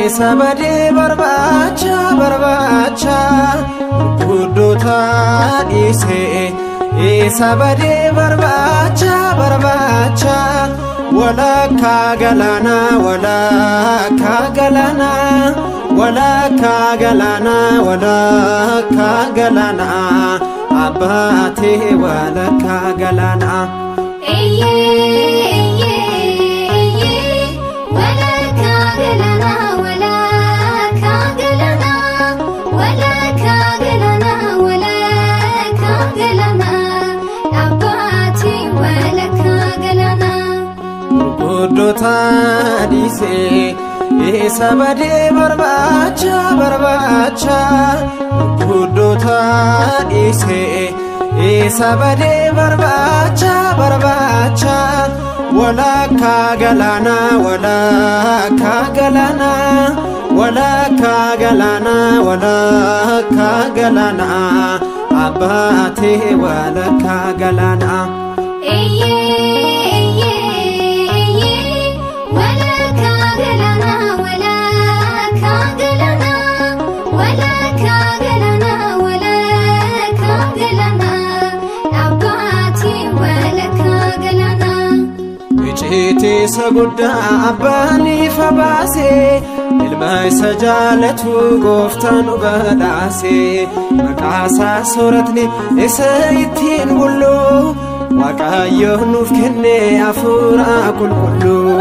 Isa badee barbaacha barbaacha gurguddoota dhiisee isa badee barbaacha barbaacha walakkaa galaanaa walakkaa galaanaa walakkaa galaanaa walakkaa galaanaa abbaatee walakkaa galaanaa. Gurguddoota dhiisee isa badee barbaacha barbaacha gurguddoota dhiisee isa badee barbaacha barbaacha walakkaa galaanaa walakkaa galaanaa walakkaa galaanaa walakkaa galaanaa abbaatee walakkaa galaanaa. Icciitii isa guddaa abbaan ifa baasee ilma isa jaalatu gooftaan nu badhaasee maqaa isaa sooratni isa ittiin bullu Waaqayyo nuuf kenne hafuura qulqulluu.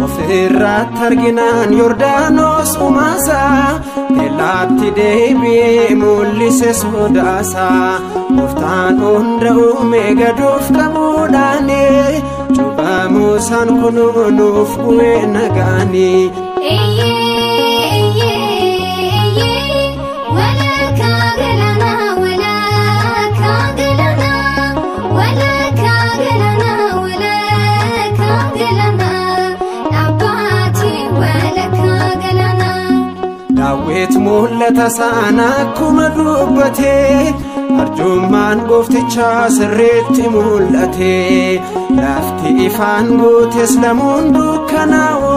Ofirratti arginaan Yordaanos uumaasaa kellaatti deebi'ee mul'ise sodaasaa gooftaan hunda uume gaduuf qabuudhaani cuuphamuusaan kunuu nuuf bu'ee nagaani. Daawit mul'ata sana akkuma dubbatee arjummaan gooftichaa sirriitti mul'ate lafti ifaan guutes lamuun dukkanaa'u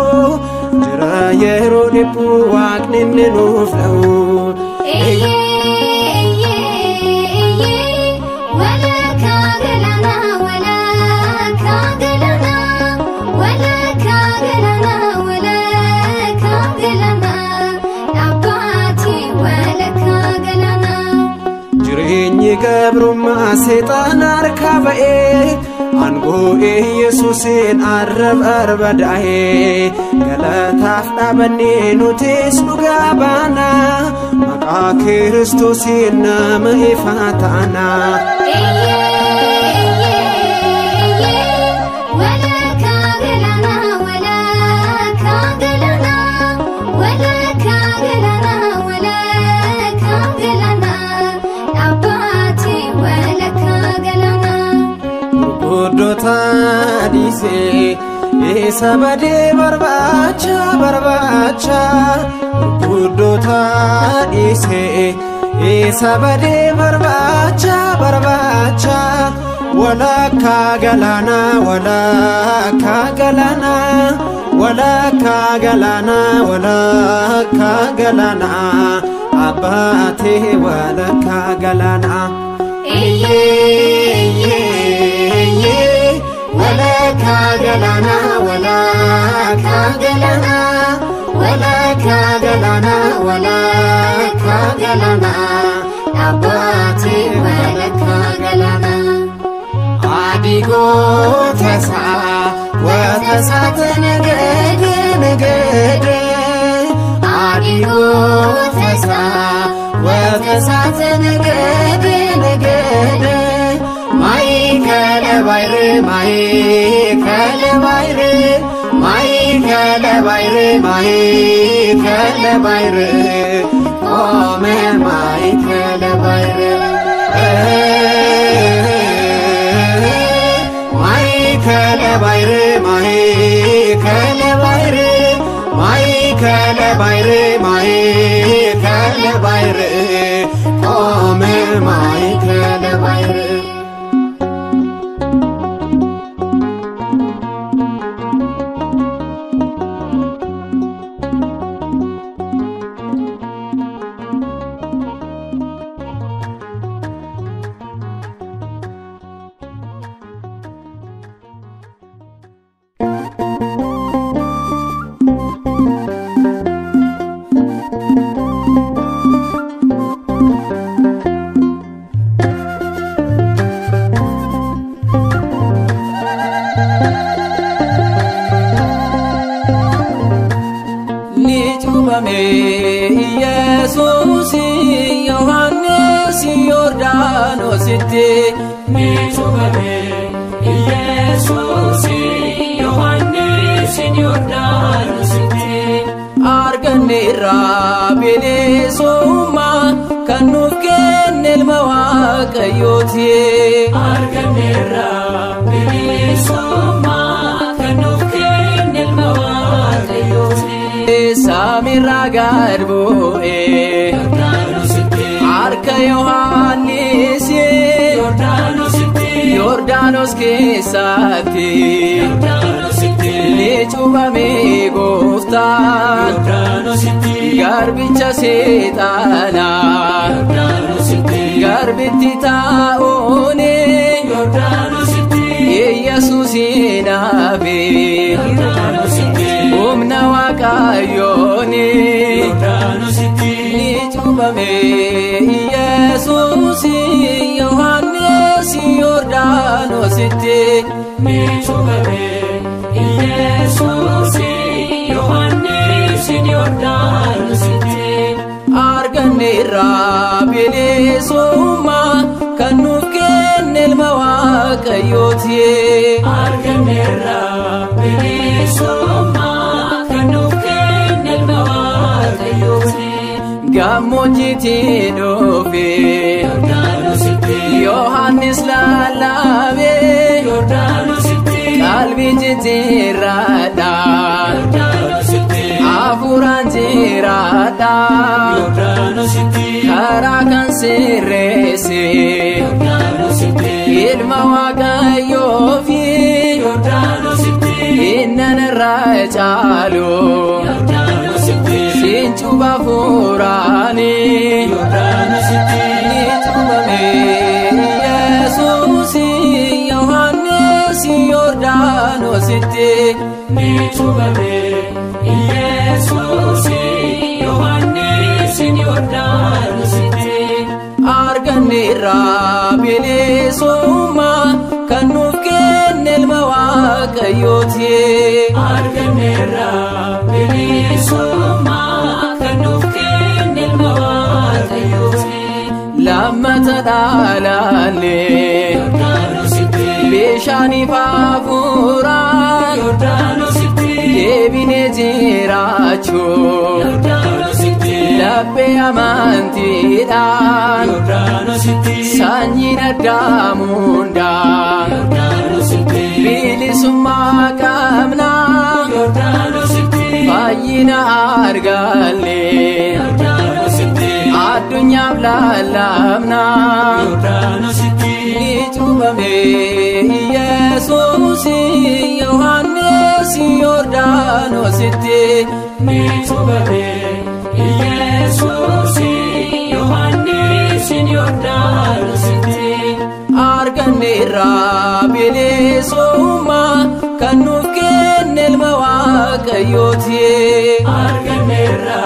jira yeroo dhiphuu waaqni inni nuuf dha'u. Jireenyi gabrummaa seexaan harkaa ba'ee aangoo Yesuusiin arraba barbadaa'ee galataaf dhaabannee nutis dhugaa baana maqaa Kiristoosiin nama ifaa taana. Gurguddoota dhiisee isa badee barbaacha barbaacha gurguddoota dhiisee isa badee barbaacha barbaacha walakkaa galaanaa walakkaa galaanaa walakkaa galaanaa walakkaa galaanaa abbaatee walakkaa galaanaa. Walakkaa galaanaa walakkaa galaanaa walakkaa galaanaa walakkaa galaanaa abbaatee walakkaa galaanaa. Adigoo tasaa watasaate nagade nagade adigoo tasaa watasaate nagade nagade. Maikele bayre maikele bayre maikele bayre maikele bayre ome maikele bayre maikele bayre maikele bayre ማእከለ ባሕር ማእከለ ባሕር ቆመ ማእከለ ባሕር። Yesuus Yohaannis Yordaanositti Ni cuuphame Yesuus Yohaannis Yordaanositti. Arganneerra bilisummaa kan nuuf kenne ilma Waaqayyooti. Arganneerra bilisummaa kan nuuf kenne ilma Waaqayyooti. Samiirraa gad bu'ee Yordaanositti. Harka Yohaannis Yordaanositti. Yordaanos keessatti Yordaanositti. Ni cuuphame gooftaan Yordaanositti. Garbicha seexanaa Yordaanositti. Garbitti taa'uuni Yordaanositti. Yesuusin hafe Yordaanositti. Humna Waaqayyooni Yordaanositti. Ni cuuphame Yesuus Yohaannis Yordaanositti Ni cuuphame Yesuus Yohaannis Yordaanositti. Arganneerra bilisummaa kan nuuf kenne ilma Waaqayyooti. Arganneerra bilisummaa kan nuuf kenne ilma Waaqayyooti. Gammoojjiitti dhufe Yordaanositti. Yohaannis lallabee Yordaanositti. Qalbii jijjiirradha Yordaanositti. Hafuuraan jiraadha Yordaanositti. Karaa kan sirreesse Yordaanositti. Ilma Waaqayyoofi Yordaanositti. Innan irra caalu Yordaanositti. Siin cuupha hafuuraani Yordaanositti. Ni cuuphame Yesuus Yohaannis Yordaanositti Ni cuuphame Yesuus Yohaannis Yordaanositti. Arganneerra bilisummaa kan nuuf kenne ilma Waaqayyooti. Arganneerra bilisummaa kan nuuf kenne ilma Waaqayyooti. Lammata dhalanne Yordaanositti. Bishaaniif hafuuraan Yordaanositti. Deebinee jiraachuu Yordaanositti. Laphee amantiidhaan Yordaanositti. Sanyiin Addaam hundaa Yordaanositti. Bilisummaa qabna Yordaanositti. Fayyina arganne Yordaanositti. Addunyaaf lallabna Yordaanositti. Ni cuuphame Yesuus Yohaannis Yordaanositti Ni cuuphame Yesuus Yohaannis Yordaanositti. Arganneerra bilisummaa kan nuuf kenne ilma Waaqayyooti. Arganneerra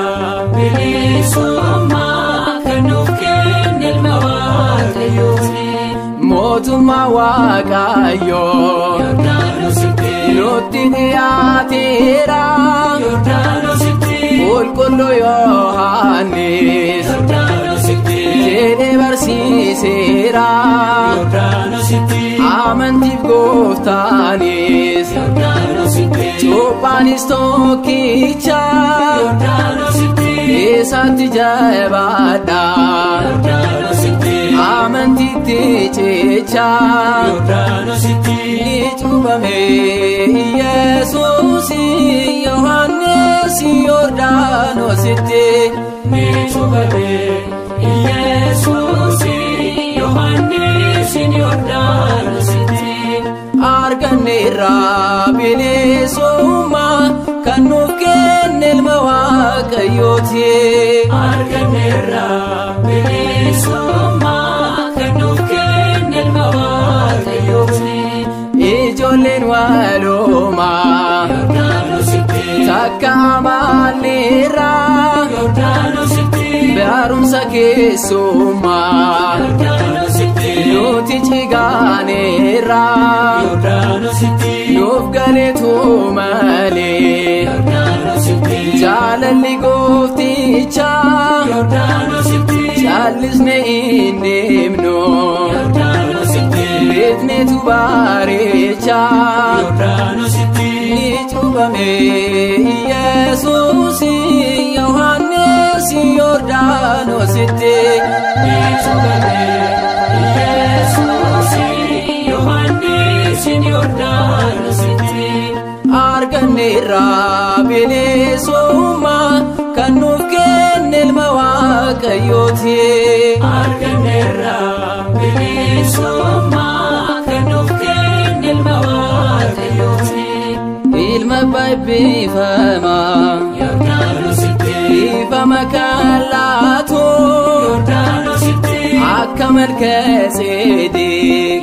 bilisummaa kan nuuf kenne ilma Waaqayyooti. Mootummaa Waaqayyoo Yordaanositti. Nutti dhiyaateera Yordaanositti. Qulqulluu Yohaannis Yordaanositti. Jedhee barsiiseera Yordaanositti. Amantiif gooftaanis Yordaanositti. Cuuphaanis tokkicha Yordaanositti. Isatti jabaadha Yordaanositti. Amantiitti cicha Yordaanositti. Ni cuuphame Yesuus Yohaannis Yordaanositti. Ni cuuphame Iyesuus Yohaannis Yordaanositti. Arganneerra bilisummaa kan nuuf kenne ilma Waaqayyooti. Arganneerra bilisummaa kan nuuf kenne ilma Waaqayyooti. Ijoolleen walumaa Yordaanositti. Takka amaalleerra Yordaanositti. Barumsa keessummaa Yordaanositti. Nuti cigaaneerra Yordaanositti. Nuuf galeetu malee Yordaanositti. Jaalalli gooftichaa Yordaanositti. Caallisne hin deemnu Yordaanositti. Beekneetu bareechaa Yordaanositti. Ni cuuphame Iyesuus Yohaannis Yordaanositti. Ni cuuphame Iyesuus Yohaannis Yordaanositti. Arganneerra bilisummaa kan nuuf kenne ilma Waaqayyooti. Arganneerra bilisummaa kan nuuf kenne ilma Waaqayyooti. Ilma eebbifamaa Yordaanositti. Dhiifama kan laatu Yordaanositti. Akka Malkaseedeq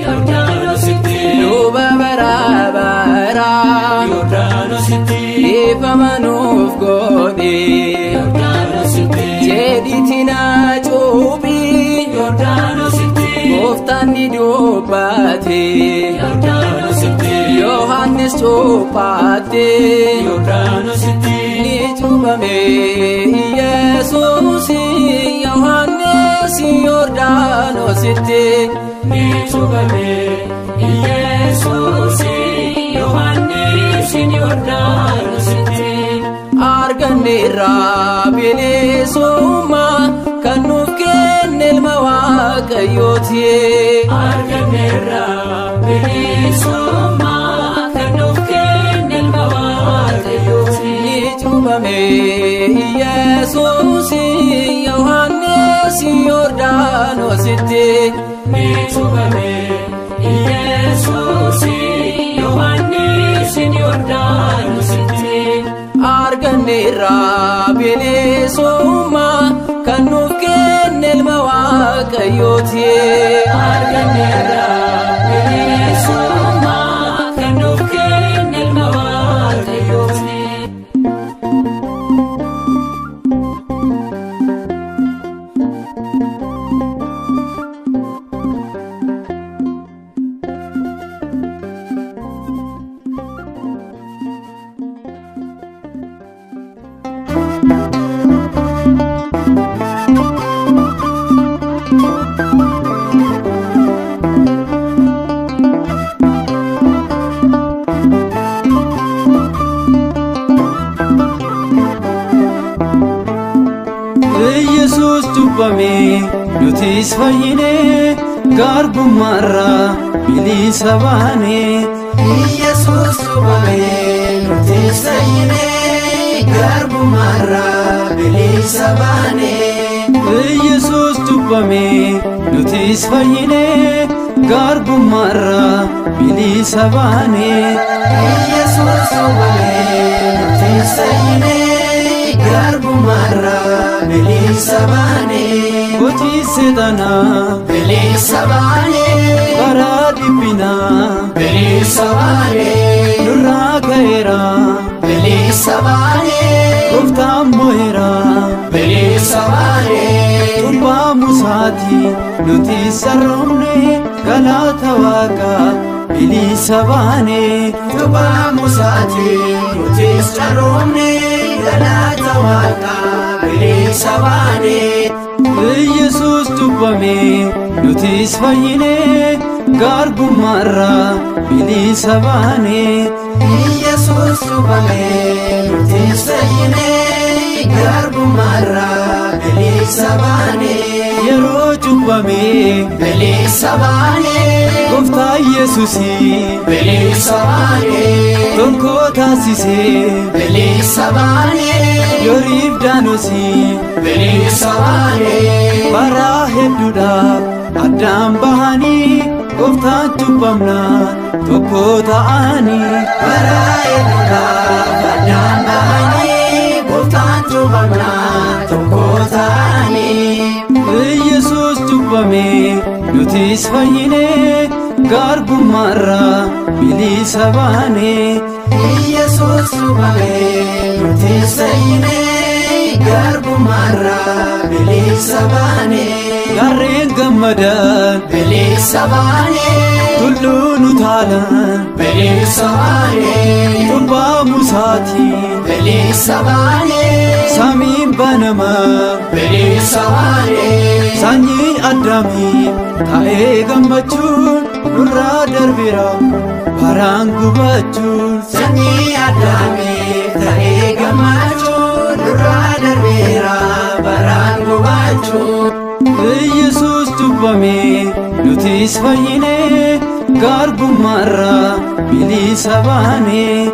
Yordaanositti. Luba bara baraa Yordaanositti. Dhiifama nuuf godhe Yordaanositti. Jedhiitii na cuuphi Yordaanositti. Gooftaan ni dubbate Yordaanositti. Yohaannis cuuphaate Yordaanositti. Ni cuuphame Iyesuus Yohaannis Yordaanositti. Ni cuuphame Iyesuus Yohaannis Yordaanositti. Arganneerra bilisummaa kan nuuf kenne ilma Waaqayyooti. Arganneerra bilisummaa kan nuuf kenne ilma Waaqayyooti. Ni cuuphame Iyesuus Yohaannis Yordaanositti. Ni cuuphame Iyesuus Yohaannis Yordaanositti. Arganneerra bilisummaa kan nuuf kenne ilma Waaqayyooti. Arganneerra bilisummaa kan nuuf kenne ilma Waaqayyooti. Yesuus cuuphame nutis fayyine garbummaarraa bilisa baane. Yesuus cuuphame nutis fayyine garbummaarraa bilisa baane. Yesuus cuuphame nutis fayyine garbummaarraa bilisa baane. Yesuus cuuphame nutis fayyine garbummaarraa bilisa baane. Hojii seexanaa Bilisa baane. Karaa dhiphinaa Bilisa baane. Nurraa ka'eera Bilisa baane. Gooftaan mo'eera Bilisa baane. Cuuphaa Musaati nuti sarroomne galata Waaqaa bilisa baane. Cuuphaa Musaati nuti sarroomne galata Waaqaa bilisa baane. Yesuus cuuphame nutis fayyine garbummaarraa bilisa baane. Yesuus cuuphame nutis fayyine garbummaarraa bilisa baane. Yeroo cuuphame Bilisa baane. Gooftaa Yesuusii Bilisa baanee Tokko taasisee Bilisa baanee Yoriif daanosii Bilisa baanee Bara hedduudhaaf addaan bahanii gooftaan cubbamnaan tokko ta'anii Bara hedduudhaaf addaan bahanii gooftaan cubbamnaan tokko ta'anii Yesuus cubbamee nutis fayyinee garbummaarraa bilisa baanee Yesuus cubbamee nutis fayyinee garbummaarraa bilisa baanee Gaarreen gammadan Bilisa baanee tulluun utaalan Bilisa baanee Cubbaa Musaatiin Bilisa baanee samiin banamaa Bilisa baanee Sanyii Addaamii ta'ee gammachuun nurraa darbeera baraan gubachuun Sanyii Addaamii ta'ee gammachuun nurraa darbeera baraan gubachuun Yesuus cubbamee nutis fayyinee garbummaarraa bilisa baanee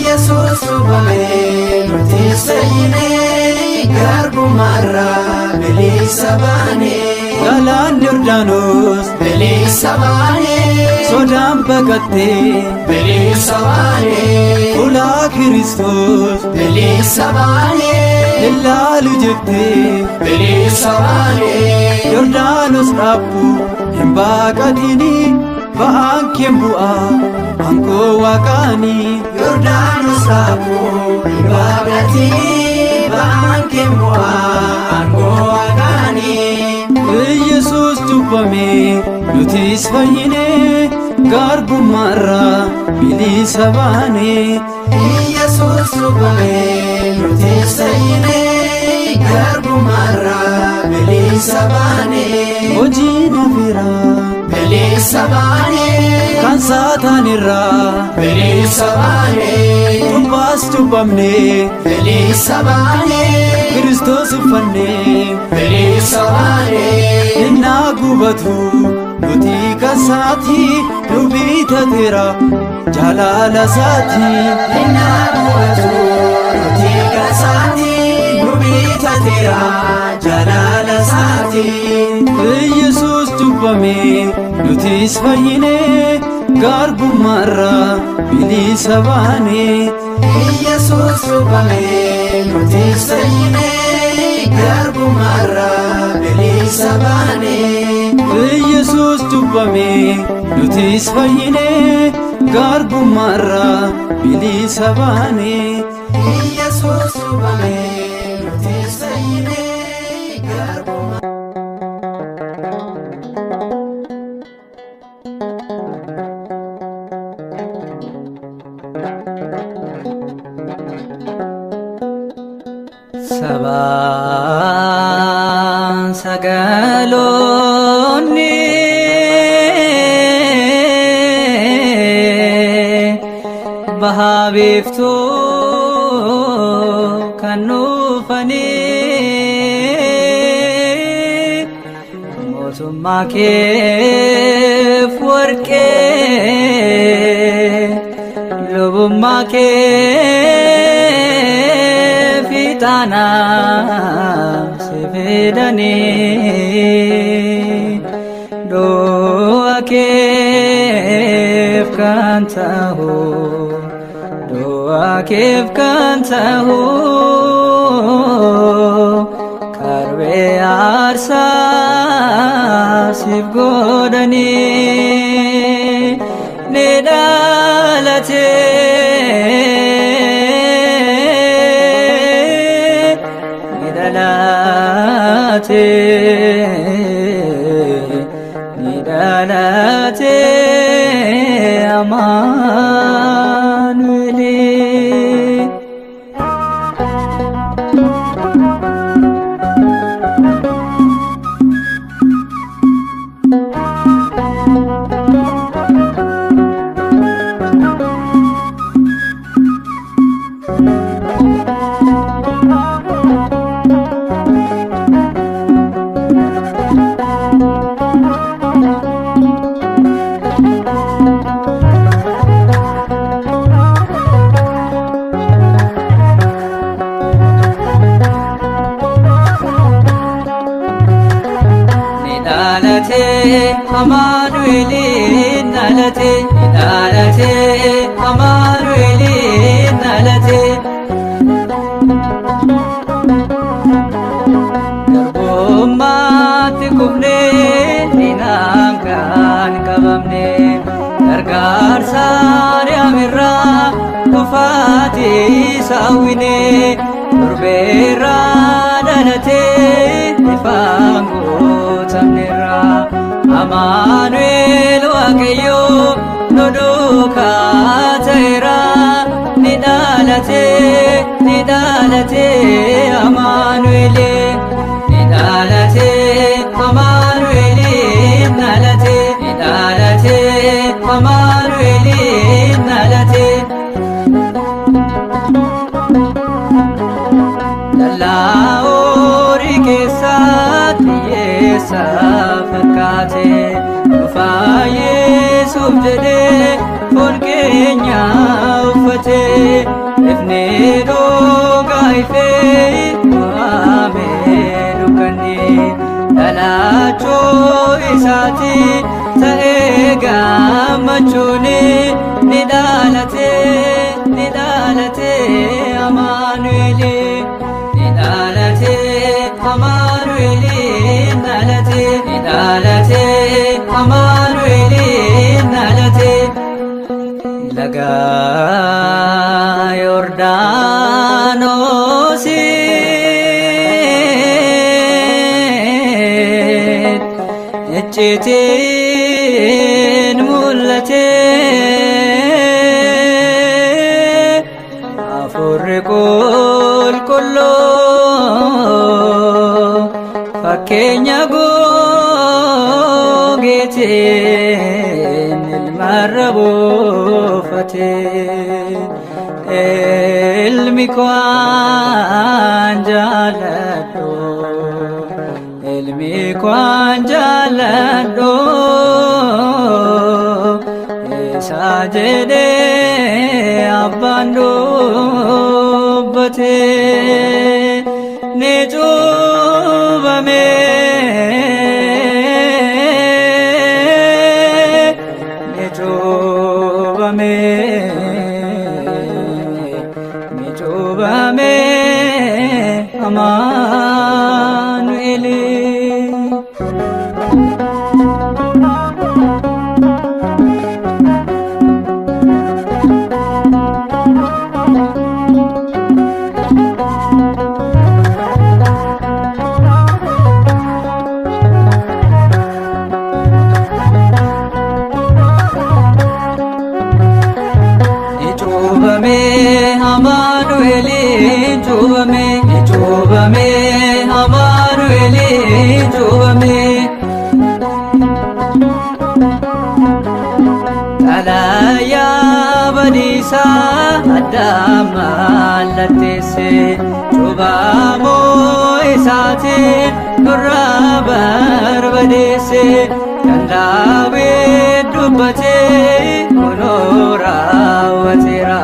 Yesuus cubbamee nutis fayyinee garbummaarraa bilisa baanee Galaanni Yordaanos Bilisa baanee sodaan baqattee Bilisa baanee Ulaa Kiristoos Bilisa baanee ilaalu jettee Bilisa baanee Yordaanos dhaabbu hin baqatini ba'aan kee bu'aa aangoo waaqaanii Yordaanos dhaabuu hin baqatini ba'aan kee bu'aa aangoo waaqaanii Yesuus cubbamee nutis fayyinee garbummaarraa bilisa baanee Yesuus cubbamee nutis fayyinee garbummaarraa bilisa baanee Hojii nafiraa Bilisa baanee kan saataanirraa Bilisa baanee cubbaas cubbamnee Bilisa baanee Kiristoos uffannee Bilisa baanee Innaa gubatu nuti kan saatii nu bitateera jaalala isaatii Innaa gubatu nuti kan saatii nu bitateera jaalala isaatii Yesuus cubbamee nutis fayyinee garbummaarraa bilisa baanee Yesuus cubbamee nutis fayyinee garbummaarraa bilisa baanee Yesuus cubbamee nutis fayyinee garbummaarraa bilisa baanee Yesuus cubbamee nutis fayyinee garbummaarraa Sabaan sagaloonni bahaa biiftuu kan dhufanii mootummaa keef warqee lubummaa keef ixaana si fidanii du'a keef kan ta'u du'a keef kan ta'u karbee aarsaa siif godhanii ni dhalate. Ni dhalate. Ni dhalate Amaanu'el. dhalate Amaanu'eliin dhalate, ni dhalate Amaanu'eliin dhalate. Garbummaatti kufnee diinaan kan qabamne, gargaarsa Ariyaam kufaatii saawwine. Durbeerraa dhalatee ifaan guutamneerra. Amaanu'el Waaqayyo nu duukaa ta'eera. Ni dhalate, ni dhalate Amaanu'el. Ni dhalate Amaanu'el, dhalate, ni dhalate Amaanu'el, dhalate. Dallaa horii keessatti hiyyeessa fakkaate, dhufaa Yesuuf jedhee foon keenya uffate. Ifni dhugaa ifee waamee dukkanni, dhalachuu isaati ta'ee gammachuuni. Ni dhalate, ni dhalate Amaanu'el. Ni dhalate Amaanu'el, dhalate, ni dhalate Amaanu'el, dhalate. Laga Yordaanosiin icciitiin mul'ate, Hafuurri qulqulluu fakkeenya googeetiin ilmarra buufate. Ilmi koo an jaalladhu, ilmi koo an jaalladhu, isa jedhee abbaan dubbate. Ni cuubame, ni cuubame, ni cuubame Amaanu'el. Ni cuubame Amaanu'el, cuubame, ni cuubame Amaanu'el, cuubame. Xalayaa badiisaa addaam mallatteesse, cuubamuu isaatiin nurraa barbadeesse. Kan Daawit dubbatee kunoo raawwateera.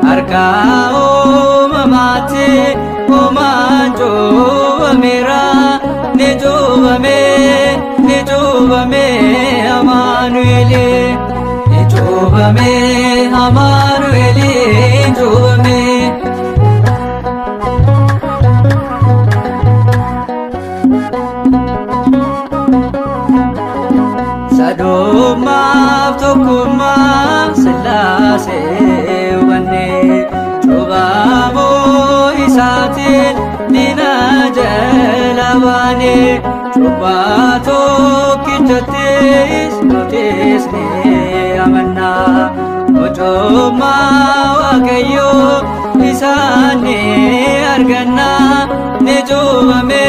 Harka uumamaatti uumaan cuubameera. Ni cuubame, ni cuubame Amaanu'el. Ni cuubame Amaanu'el, cuubame. Sadummaaf tokkummaa Sillaasee hubanne, cuubamuu isaatiin diina jala baane. Cuuphaa tokkichattis nutis ni amanna. Mucummaa Waaqayyoo isaan ni arganna. Ni cuubame,